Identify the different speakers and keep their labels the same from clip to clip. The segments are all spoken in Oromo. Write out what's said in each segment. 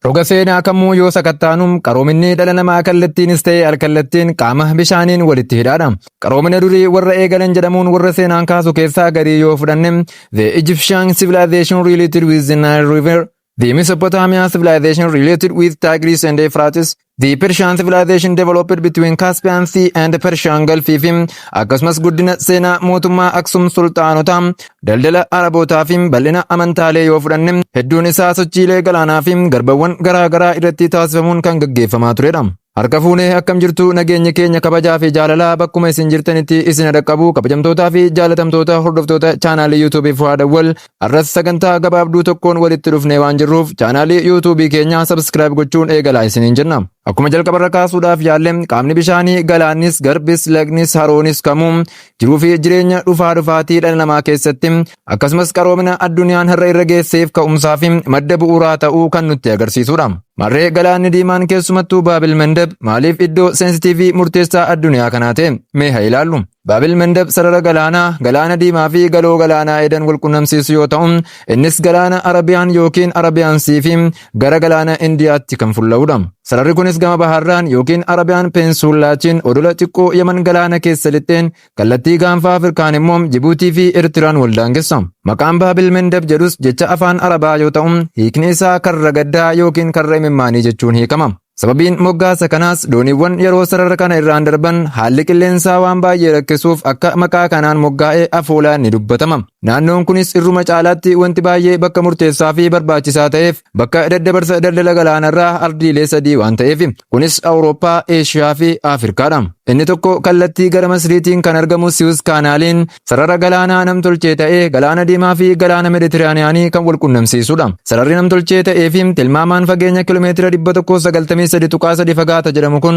Speaker 1: Roga seenaa kamuu yoo sakattaanu, qaroominni dhala namaa kallattiinis ta'e alkallattiin qaama bishaaniin walitti hidhaadha. Qaroomina durii warra eegalan jedhamuun warra seenaan kaasu keessaa garii yoo fudhanne, the Egyptian civilization related with the Nile River, the Mesopotamia civilization related with Tigris and Euphrates, the Persian civilization developed between Caspian Sea and Persian Gulf fi akkasumas guddina seenaa mootummaa Aksum, sulxaanotaa, daldala Arabootaa fi bal'ina amantaalee yoo fudhanne, hedduun isaa sochiilee galaanaa fi garbawwan garaa garaa irratti taasifamuun kan gaggeeffamaa turedha. Harka fuunee, akkam jirtu? Nageenyi keenya kabajaa fi jaalalaa bakkuma isin jirtanitti isin dhaqqabu. Kabajamtootaa fi jaalatamtoota hordoftoota chaanaalii yuutuubii Fuwaad Awwal, har'as sagantaa gabaabduu tokkoon walitti dhufnee waan jirruuf, chaanaalii yuutuubii keenya subscribe gochuun eegalaa isiniin jenna. Akkuma jalqabarra kaasuudhaaf yaalle, qaamni bishaanii galaannis, garbis, lagnis, haroonis kamuu jiruu fi jireenya dhufaa dhufaatii dhala namaa keessatti, akkasumas qaroomina addunyaan har'a irra geesseef ka'umsaa fi madda bu'uuraa ta'uu kan nutti agarsiisudha. Marree galaanni diimaan, keessumattuu Baabil Mandab, maaliif iddoo seensitiivii murteessaa addunyaa kanaa ta'e? Mee haa ilaallu. Baabil Mandab sarara galaanaa galaana diimaa fi galoo galaanaa Edan wal qunnamsiisu yoo ta'u, innis galaana Arabiyaan yookiin Arabiyaan Sea fi gara galaana Indiyaatti kan fulla'udha. Sararri kunis gama baharraan yookiin Arabiyaan Peninsulaatiin odola xiqqoo Yaman galaana keessa lixxeen, kallattii gaanfa Afrikaan immoo Jibuutii fi Eertiraan wal daangessa. Maqaan Baabil Mandab jedhus jecha afaan Arabaa yoo ta'u, hiikni isaa karra gaddaa yookiin karra imimmaanii jechuun hiikama. Sababiin moggaasa kanaas dooniiwwan yeroo sarara kana irraan darban haalli qilleensaa waan baay'ee rakkisuuf akka maqaa kanaan moggaa'ee afoolaan ni dubbatama. Naannoon kunis irruma caalaatti wanti baay'ee bakka murteessaa fi barbaachisaa ta'eef bakka daddabarsa daldala galaanarraa ardiilee sadii waan ta'eef, kunis Awurooppaa, Eeshiyaa fi Afrikaadha. Inni tokko kallattii gara Masriitiin kan argamu Suez Canaliin sarara galaanaa namtolchee ta'ee galaana Diimaa fi galaana Meditiraaniyaanii kan wal qunnamsiisudha. Sararri namtolchee ta'ee fi tilmaamaan fageenya kiiloomeetira 193.3 fagaata jedhamu kun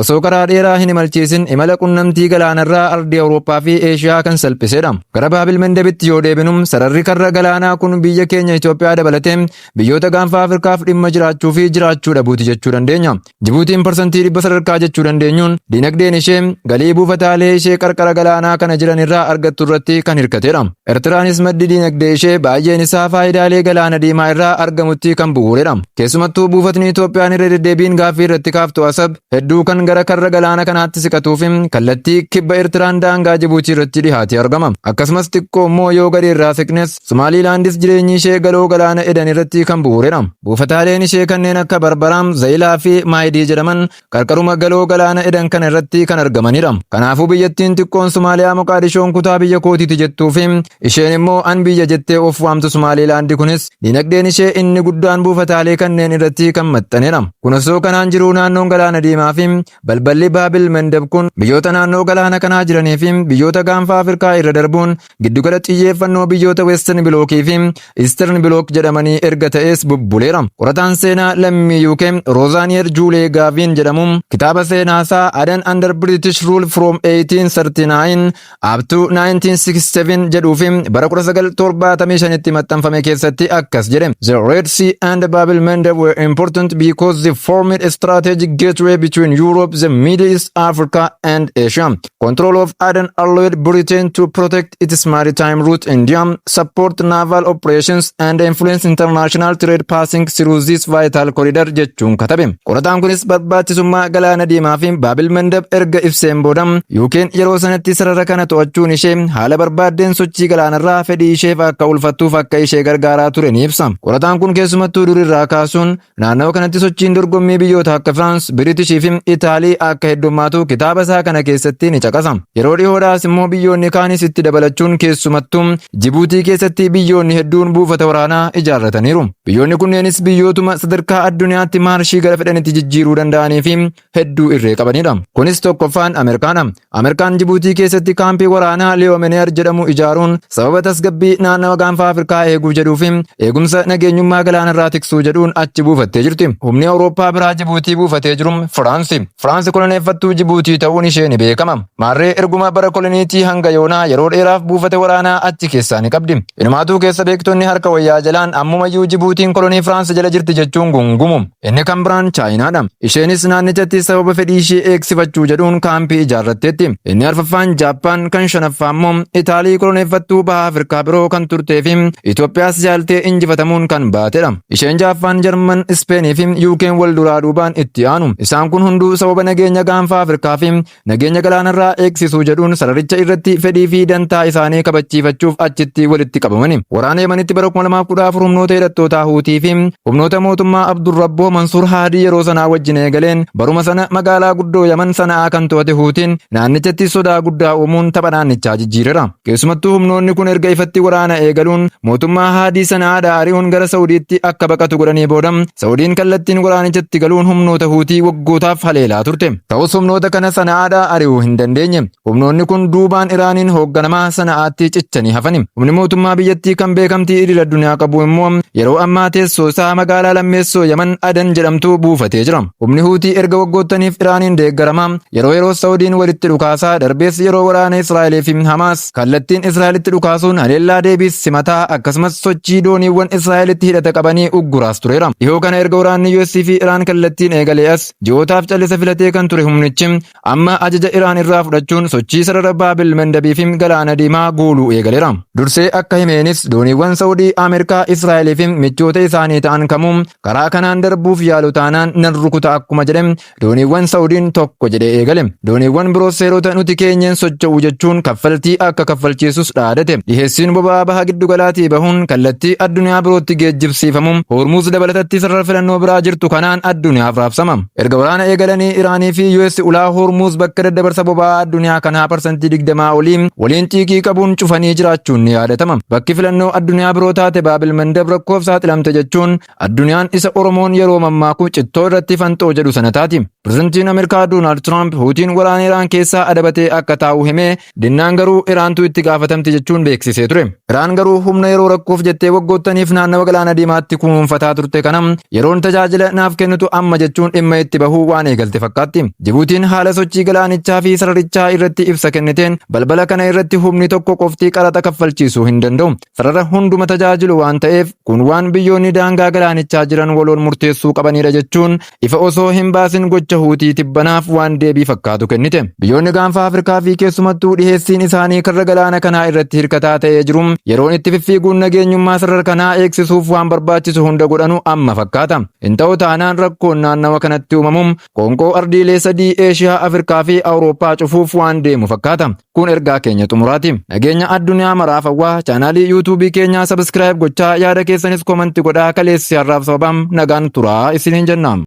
Speaker 1: osoo karaa dheeraa hin imalchiisin imala qunnamtii galaanarraa ardii Awurooppaa fi Eeshiyaa kan salphisedha. Gara Baabil Mandabitti yoo deebinu, sararri karra galaanaa kun biyya keenya Itoophiyaa dabalatee biyyoota gaanfa Afrikaaf dhimma jiraachuu fi jiraachuu dhabuuti jechuu dandeenya. Jibuutiin 100% sadarkaa jechuu dandeenyuun dinagdeen ishee galii buufataalee ishee qarqara galaanaa kana jiran irraa argattu irratti kan hirkatedha. Ertiraanis maddi dinagdee ishee baay'een isaa faayidaalee galaana diimaa irraa argamutti kan bu'uuredha. Keessumattuu buufatni Itoophiyaan irra deddeebiin gaaffii irratti kaaftu Asab hedduu kan gara karra galaana kanaatti siqatuu fi kallattii kibba Ertiraan daangaa Jibuutii irratti dhihaatee argama. Akkasumas xiqqoo immoo yoo gadi irraa siqnes, Somaaliilaandis jireenyi ishee galoo galaana Edan irratti kan bu'uuredha. Buufataaleen ishee kanneen akka Barbaraam, Zayilaa fi Maayidii jedhaman qarqaruma galoo galaana Edan kana irratti kan argamanidha. Kanaafuu biyyattiin xiqqoon Somaaliyaa Moqaadishoon kutaa biyya kootiiti jettuu fi isheen immoo an biyya jettee of waamtu Somaaliilaandi kunis dinagdeen ishee inni guddaan buufataalee kanneen irratti kan maxxanedha. Kun osoo kanaan jiruu, naannoon galaana diimaa fi balballi Baabil Mandab kun biyyoota naannoo galaana kanaa jiranii fi biyyoota gaanfa Afrikaa irra darbuun giddugala xiyyeeffannoo biyyoota Western Blockii fi Eastern Block jedhamanii erga ta'es bubbuleera. Qorataan seenaa lammii UK Rosaaniyer Juulee Gaaviin jedhamu kitaaba seenaasaa Aden Under British Rule from 1839 up to 1967 jedhuu fi bara 1975tti maxxanfame keessatti akkas jedhe: "The Red Sea and Bab el-Mandeb were important because they formed a strategic gateway between Europe, the Middle East, Africa and Asia. Control of Aden allowed Britain to protect its maritime route India, support naval operations and influence international trade passing through this vital corridor" jechuun katabe. Qorataan kunis barbaachisummaa galaana diimaa fi Baabil Mandab erga ibseen booda, UK'n yeroo sanatti sarara kana to'achuun ishee haala barbaaddeen sochii galaanarraa fedhii isheef akka ulfattuuf akka ishee gargaaraa ture ni ibsa. Qorataan kun keessumattuu durirraa kaasuun naannoo kanatti sochiin dorgommii biyyoota akka Firaans, Biritishii fi Itaalii akka heddummaatu kitaaba isaa kana keessatti ni caqasa. Yeroo dhiyoodhaas immoo biyyoonni kaanis itti dabalachuun, keessumattuu Jibuutii keessatti biyyoonni hedduun buufata waraanaa ijaarrataniiru. Biyyoonni kunneenis biyyootuma sadarkaa addunyaatti maarshii gara fedhanitti jijjiiruu danda'anii fi hedduu irree qabanidha. Kunis tokkoffaan Ameerikaadha. Ameerikaan Jibuutii keessatti kaampii waraanaa Leeyomeneer jedhamu ijaaruun sababa tasgabbii naannawa gaanfa Afrikaa eeguu jedhuu fi eegumsa nageenyummaa galaanarraa tiksuu jedhuun achi buufattee jirti. Humni Awurooppaa biraa Jibuutii buufatee jiru Firaansi. Firaansi koloneeffattuu Jibuutii ta'uun ishee ni beekama. Maarree erguma bara koloniitii hanga yoonaa yeroo dheeraaf buufata waraanaa achi keessaa ni qabdi. Inumaatuu keessa beektonni harka wayyaa jalaan ammumayyuu Jibuutiin kolonii Firaansi jala jirti jechuun gungumu. Inni kan biraan Chaayinaadha. Isheenis naannichatti sababa fedhii ishee eegsifachuu jedhuun kaampii ijaarratteetti. Inni arfaffaan Jaappaan, kan shanaffaa immoo Itaalii koloneeffattuu baha Afrikaa biroo kan turtee fi Itoophiyaas yaaltee injifatamuun kan baatedha. Isheen ja'affaan Jarman, Ispeenii fi UK'n wal duraa duubaan itti aanu. Isaan kun hunduu sababa nageenya gaanfa Afrikaa fi nageenya galaanarraa eegsisuu jedhuun sararicha irratti fedhii fi dantaa isaanii kabachiifachuuf achitti walitti qabamani. Waraana Yemanitti bara 2014 humnoota hidhattootaa Huutii fi humnoota mootummaa Abdurrabboo Mansuur Haadii yeroo sanaa wajjin eegaleen baruma sana magaalaa guddoo Yaman Sana'aa kan to'ate Huutiin naannichatti sodaa guddaa uumuun tapha naannichaa jijjiireera. Keessumattuu humnoonni kun erga ifatti waraana eegaluun mootummaa Haadii Sana'aadhaa ari'uun gara Saudiitti akka baqatu godhanii booda, Saudiin kallattiin waraanichatti galuun humnoota Huutii waggootaaf haleelaa turte. Ta'us humnoota kana Sana'aadhaa ari'uu hin dandeenye. Humnoonni kun duubaan Iraaniin hoogganamaa Sana'aatti cichanii hafani. Humni mootummaa biyyattii kan beekamtii idil addunyaa qabu immoo yeroo ammaa teessoo isaa magaalaa lammeessoo Yaman Adan jedhamtu buufatee jira. Humni Huutii erga waggoottaniif Iraaniin deeggaramaa, yeroo yeroo Saudiin walitti dhukaasaa, darbees yeroo waraana Israa'elii fi Hamaas kallattiin Israa'elitti dhukaasuun haleellaa deebiis simataa, akkasumas sochii dooniiwwan Israa'elitti hidhata qabanii ugguraas tureera. Dhihoo kana erga waraanni US fi Iraan kallattiin eegalee as ji'ootaaf callisa filatee kan ture humnichi amma ajaja Iraan irraa fudhachuun sochii sarara Baabil Mandabii fi Galaana Diimaa gooluu eegaleera. Dursee akka himeenis dooniiwwan Saudii, Ameerikaa, Israa'elii fi michoota isaanii ta'an kamuu karaa kanaan darbuuf yaalu taanaan nan rukuta akkuma jedhe, dooniiwwan Saudiin tokko jedhee eegale. Dooniiwwan biroos seerota nuti keenyeen socho'u jechuun kaffaltii akka kaffalchiisus dhaadate. Dhiheessiin boba'aa baha giddugalaatii bahuun kallattii addunyaa birootti geejjibsiifamu Hormuuz dabalatatti sarara filannoo biraa jirtu kanaan addunyaaf raabsama. Erga waraana eegalanii Iraanii fi US ulaa Hormuuz bakka daddabarsa boba'aa addunyaa kanaa 20% olii waliin xiiqii qabuun cufanii jiraachuun ni yaadatama. Bakki filannoo addunyaa biroo taate Baabil Mandab rakkoof saaxilamte jechuun addunyaan isa Oromoon yeroo mammaaku cittoo irratti fanxoo jedhu sana taati. Pirezidantiin Ameerikaa Doonaald Tiraamp Huutiin waraana Iraan keessaa adabatee akka taa'u himee, dinnaan garuu Iraantu itti gaafatamti jechuun beeksisee ture. Iraan garuu humna yeroo rakkoof jettee waggoottaniif naannawa Galaana Diimaatti kunuunfataa turte kana yeroon tajaajila naaf kennitu amma jechuun dhimma itti bahuu waan eegalte fakkaatti. Jibuutiin haala sochii galaanichaa fi sararichaa irratti ibsa kenniteen, balbala kana irratti humni tokko qofti qaraxa kaffalchiisuu hin danda'u. Sarara hunduma tajaajilu waan ta'eef, kun waan biyyoonni daangaa galaanichaa jiran waloon murteessuu qabanidha jechuun ifa osoo hin baasin gocha Huutii tibbanaaf waan deebii fakkaatu kennite. Biyyoonni gaanfa Afrikaa fi keessumattuu dhiheessiin isaanii karra galaana kanaa irratti hirkataa ta'ee jiru yeroon itti fiffiiguun nageenyummaa sarara kanaa eegsisuuf waan barbaachisu hunda godhanu amma fakkaata. Hin ta'u taanaan rakkoon naannawa kanatti uumamuun qoonqoo ardiilee sadii Eeshiyaa, Afrikaa fi Awurooppaa cufuuf waan deemu fakkaata. Kun ergaa keenya xumuraati. Nageenya addunyaa maraaf hawwaa. Chaanaalii YouTubeii keenyaa subscribe gochaa, yaada keessanis comment godhaa, kaleessi har'aaf sababaan nagaan turaa isiniin jenna.